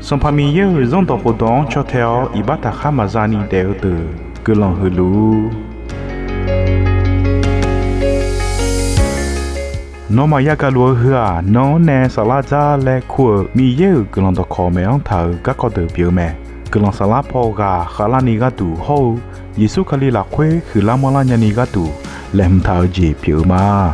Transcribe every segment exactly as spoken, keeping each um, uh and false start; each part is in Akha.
Sanqpaq Miqyaer-euq Zanrdawq khofdawq-anr caw tae-awr iqbax taqkhar maqza ni daef-eu deuq guiqlanq huiq luf-ur. Nawmaf yagaq luf-eu heu-aq, nan-anr nae saflar dzar laer kur-euq Miqyaer-euq guiqlanq dawqkawq maeq-anr taq-euq garkawv deuq pyeuf-eu mae. Guiqlanq saflar paw ghaq khavlarni gharduq hawr-eu Yeqsur Kali lafkhoer huiqlar manrlar nyani gharduq laeqhmq taq-eu jeq pyeuf-eu ma.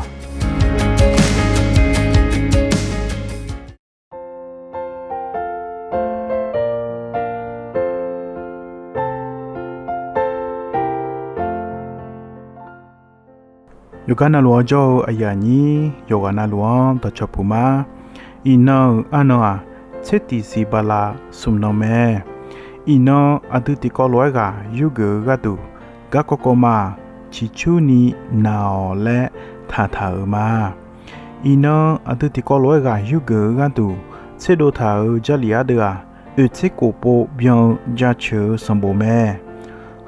Yawqgar navluf-anr jawr-eu aqyuif aqnyir yawqghaq navluf-anr dawqcawq puq ma. Iqnan-euq arnan-aq, tser tiq siq bala smq nan mae. Iqnan aqdui tiqkawv lof-aer ghaq yurgeuf-eu gharduq, garkawv kawv ma-aq, ciqcurni naq-awq laer taqtaq-euq ma. Iqnan aqdui tiqkawv lof-aer ghaq yurgeuf-eu gharduq tserdov taq-euq Jarlif ardeuv-aq, oeq tser khof pov byan-eu jaceuq-eu sanqbof mae.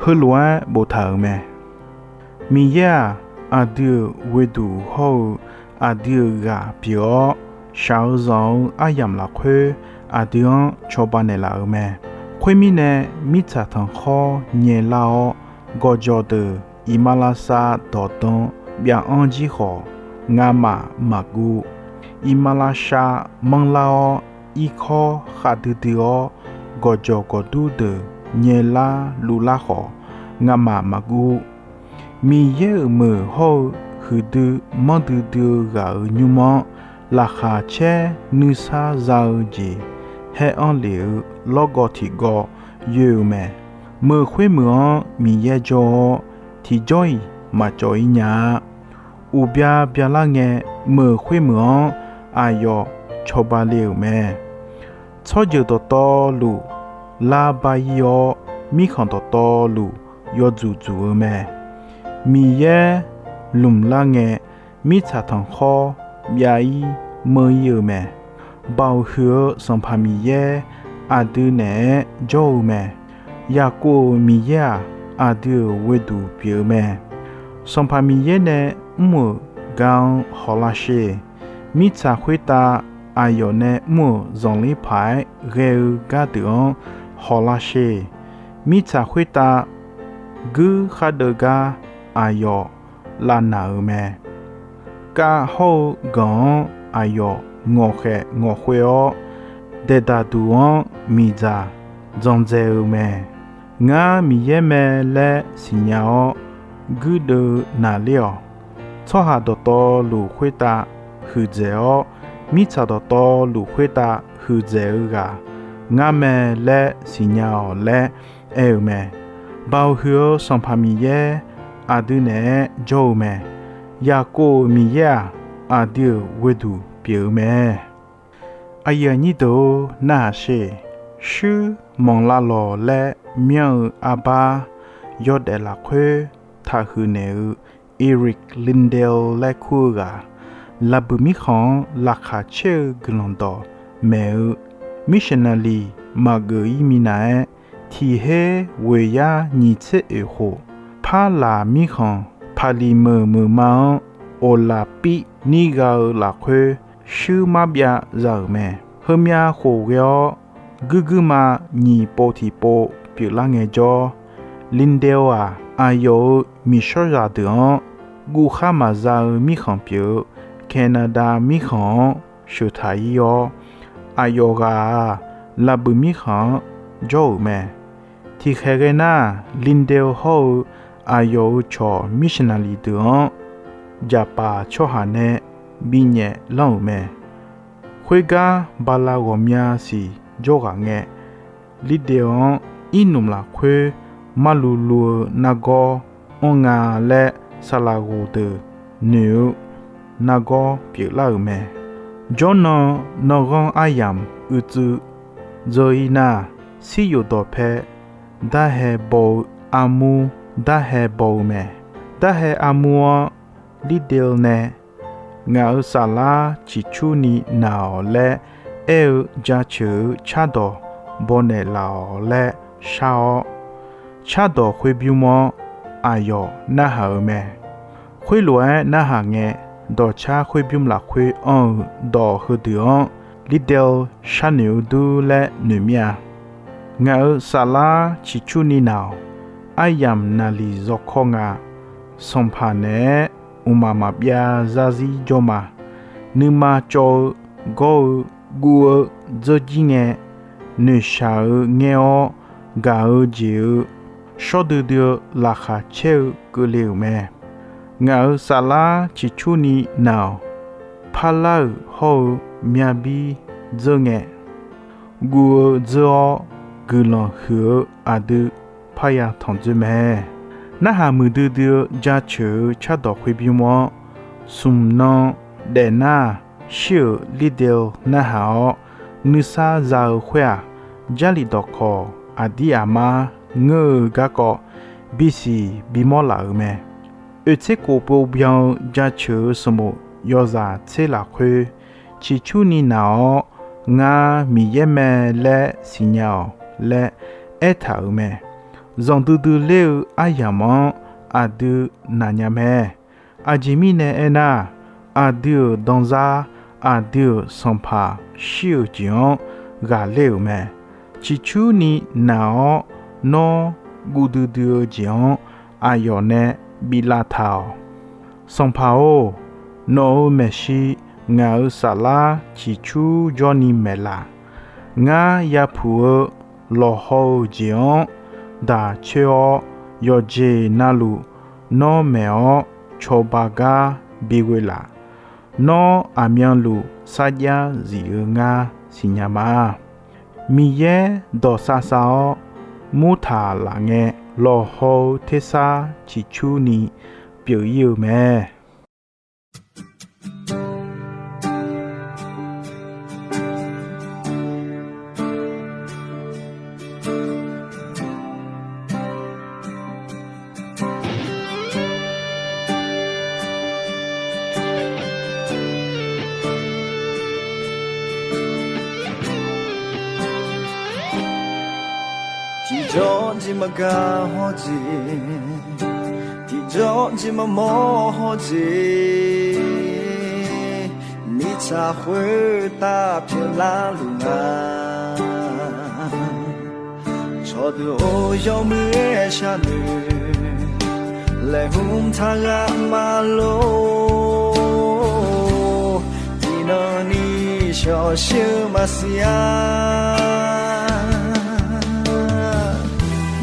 Heulof-aer boftaq-euq mae. Miqyaer-aq, aqdui-euq ghoeduq hawr-eu aqdui-euq ghaq pyeuf-awr, shaq-eu zanq-eu aryamq lafkhoer aqdui-anr cawba naeqlaf-euq mae. Khoermirnae, mirtsaq tanqkhawr nyaelar-awr, gawqjawq deuq iqmalavshav dawqdan byav-anr jir khawf, ngamaf maqguv. Iqmalavshav manrlar-awr, irkawr khavdui dui-awr, gawqjawq gawqdur deuq nyaelar luvlar khawf, ngamaf maqguv. Miqyaer-euq meuq hawr-eu huiqdui manrdui dui-eu ghaq-euq nymr-anr laqkhaq caer nuisar za-eu jeq haer-anr lef-eu lawrgawv tiqgawv yoe-eu mae. Meuq khoermeuq-anr Miqyaer jawr-awr, tiqjawr-iq maqcawq-ir nya-a. Uqbya byalar ngae, meuq khoermeuq-anr aqyawf cawba le-euq mae. Tsawrjeuq dawqtawvluf lar bar-ir-awr, mirkhanq dawqtawvluf yawdzuq dzuq-eu mae. Miqyaer lmqlar ngae, mirtsaq tanqkhawr byav-ir meur-ir-eu mae. Baoq huiq-eu Sanqpaq Miqyaer aqdui naeq-aer jawr-eu mae. Yaqkov-euq Miqyaer-aq, aqdui-euq ghoeduq pyeuf-eu mae. Sanqpaq Miqyaer nae mr-euq gar-anr hawlar sher. Mirtsaq khoertav aqyawf nae mr-euq zanqler paq-aer ghae-eu gardeuq-anr hawlar sher. Mirtsaq khoertav guir khardeuv gar aqyawf lavnaq-euq mae. Kav hawr-eu ganq-anr aqyawf ngawqkhaeq ngawqkhoe-awr, daeqdaq duq-anr miqdzaq dzandzae-eu mae. Ngar Miqyaer mae laer siqnya-awr, guirdeuv-eu naqler-awq. Tsawrhaq dawqtawvluf khoertav huiqdzaeq-awr, mirtsaq dawqtawvluf khoertav huiqdzaeq-eu ghaq, ngar mae laer siqnya-awq laer aer-eu mae. Baoq huiq-eu Sanqpaq Miqyaer aqdui naeq-aer jawr-eu mae. Yaqkov-euq Miqyaer-aq, aqdui-euq ghoeduq pyeuf-eu mae. Aqyuif aqnyir deuq-or, narhaq sher. Shuir manq lavlawq laer myanr-eu arbar yawdaef lafkhoer taqhuiq naeq-eu Eric Liddell laer kur-eu ghaq, laqbuiq mirkhanq-anr laqkhaq caer-eu guiqlanq dawq maeq-eu missionary maqgeuf-ir minav-aer, tiq her ghoeq yar nyiq tser oeq khof, Parlaq mirkhanq Paqliq meuq meuq ma-anr Oqlaqpir nir gha-eu lafkhoer shuir marbyav za-euq mae. Heumyav khof ghae-awr, guirguirma nyiq pov tiqpov pyeuflar ngaejawr, Liddell-aq, aqyawf-euq miqshawrzaq deuq-anr guvkhar maqza-eu mirkhanq pyeuf-eu Canada mirkhanq-anr sheuqtaq-ir-awr, aqyawf ghaq-aq, laqbuiq mirkhanq-anr jawr-euq mae. Tiqkhaeq ghae nar, Liddell hawr-eu aqyawf-euq cawq missionary deuq-anr jaqpaf tsawrhaq nae binyaef lanr-euq mae. Khoergar bala ghawqmya siq jawrghaq ngae, Liddell-anr irnmq lafkhoer marluv luv-eu nargawr anr nga laer saqlaq ghoq deuq noeq-eu nargawr pyeuflar-euq mae. Jawrnan nanrghanr aryamq uicuiv dzeur-ir nar, siryof dawqpae darhae baw-eu armur darhae baw-eu mae. Darhae armur-anr Liddell nae ngaq-euq saflar ciqcurni naq-awq laer aer-eu jaceuq-eu cardawq baw naeqlaf-awq laer shar-awr, cardawq khoerbymr-anr aqyawf narhaq-euq mae. Khoerlof-aer narhaq ngae, dawqcar khoerbymr lafkhoer anr-eu dawq heudeuq-anr Liddell sharnoeq-eu dur laer noeq mir-a. Ngaq-euq saflar ciqcurni naq-awq. Aryamq naqliq zawkawr nga. Sanqpaq naeq-aer mqmaq maqbyav zarzir jawr ma. Nuima cawv-eu gawr-eu guv-eu dzeur jir ngae, noeqshaq-eu ngaer-awr gaq-eu jeq-eu shawr duidui-eu laqkhaq caer-eu keuvle-euq mae. Ngaq-euq saflar ciqcurni naq-awq. Parlar-euq hawr-eu myavbir dzeur ngae, guv-eu dzeur-awr guiqlanq huiq-eu aqdui parya tanqdzoer mae. Narhaq muiqdui dui-eu jaceuq-eu cardawq khoer bymr-anr, smq nan daefnar-aq, shir-euq Liddell narhaq-awr, nuisar za-eu khoer-aq, Jarlif dawqkawq aqdir aqmar ngeur-eu garkawv bisiq bimawr laf-euq mae. Oeq tser khof pov byan-eu jaceuq-eu sanqbof yawzaq tser lafkhoer, ciqcurni naq-awr, Ngar Miqyaer mae laer siqnya-awq laer aertaq-euq mae. Zanqdui dui ler-eu aryamq-anr aqdui naqnya mae. Aqjeq mirnae aernar, aqdui-euq danzar, aqdui-euq sanqpaq shir-euq jeq-anr ghaqler-euq mae. Ciqcurni naq-awr nawr guv duidui-eu jeq-anr aqyawf nae biflav taq-awq. Sanqpaq-or, nawq-euq maeqshi ngaq-euq saflar ciqcur jawrni maeqlaf. Ngar yapuq-eu lawqhaw-euq jeq-anr daq coer-awr, yawqjeq navluf nawr maeq-awr cawba gar bighoe laf. Nawr aqmyanluf sarjax zif-eu ngar siqnya ma. Miqyaer dawqsav sav-awr murtaq laf ngae, lawqhaw-eu tersar ciqcurni pyeuf ir-eu mae. Tiqjawr jeq maqgaq hawr jeq, tiqjawr jeq maqmawr hawr jeq, mirtsaq khoertav pyeuflar luf nga. Cawqdeuq-or, yawmuiq-aer sharnoeq laeqhmq taq ghaq maqlor. Tiqnan ni shawqshir-eu maqsiq-a.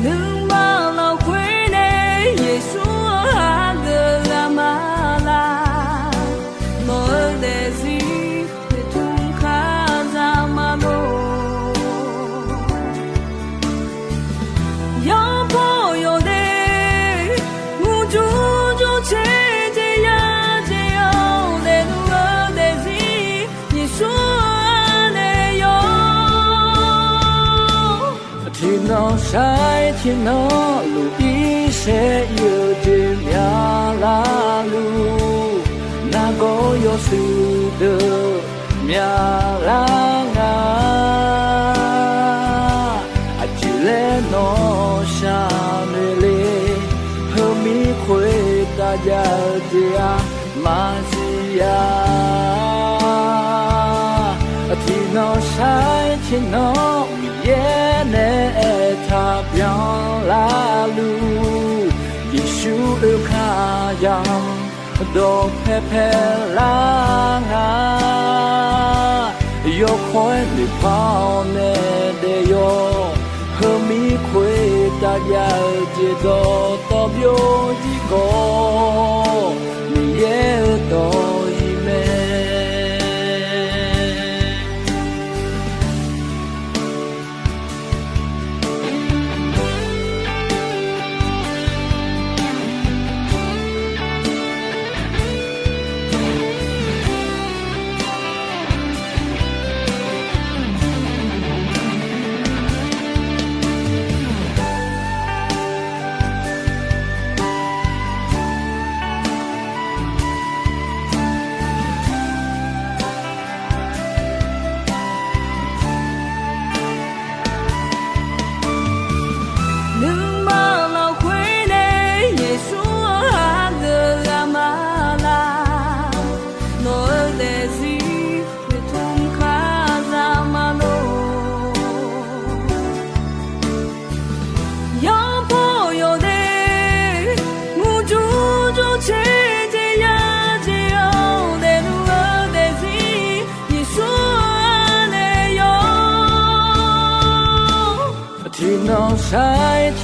Nuima lafkhoer nae Yeqsur-anr hageuf ghaq maqlaq. Nawq-eu daefzir noeqtmq kazaq maqlor. Yawbaw yawdaef murjur jur caer jeq ya jeq-awr, daefluf-eu daefzir Yeqsur-anr nae yawr. Tiqnan shar-aer tiqnan luf-ir saer ir-eu jeq myaqlar luf. Nargawr yawshuif deuq myaqlar nga. Aqjeq laer nawr shaqnoeq le. Heumir khoertav jav-eu jeq-aq maqsiq-a. Tiqnan shar-aer tiqnan Miqyaer nae aertaq byanlar luf. Yeqsur oekar yamq dawqpae paelar nga. Yawkawr-aer noeqpar-awr nae daef yawr. Heumir khoertav jav-eu jeq dawqtawvluf-eu tiqkawv Miqyaer-euq dawq-iq mae.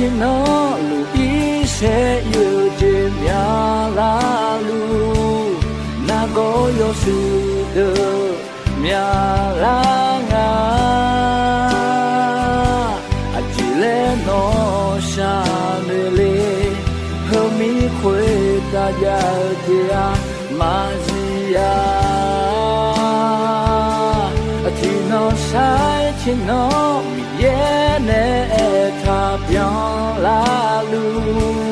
Tiqnan luf irsaer yawjeq myaqlar luf, nargawr yawshuif deuq myaqlar nga. Aqjeq laer nawr sharnoeq le, heumir khoertav jav-eu jeq-aq maqzif-a. Tiqnan sar-aer tiqnan Miqyaer nae aertaq byanlar luf.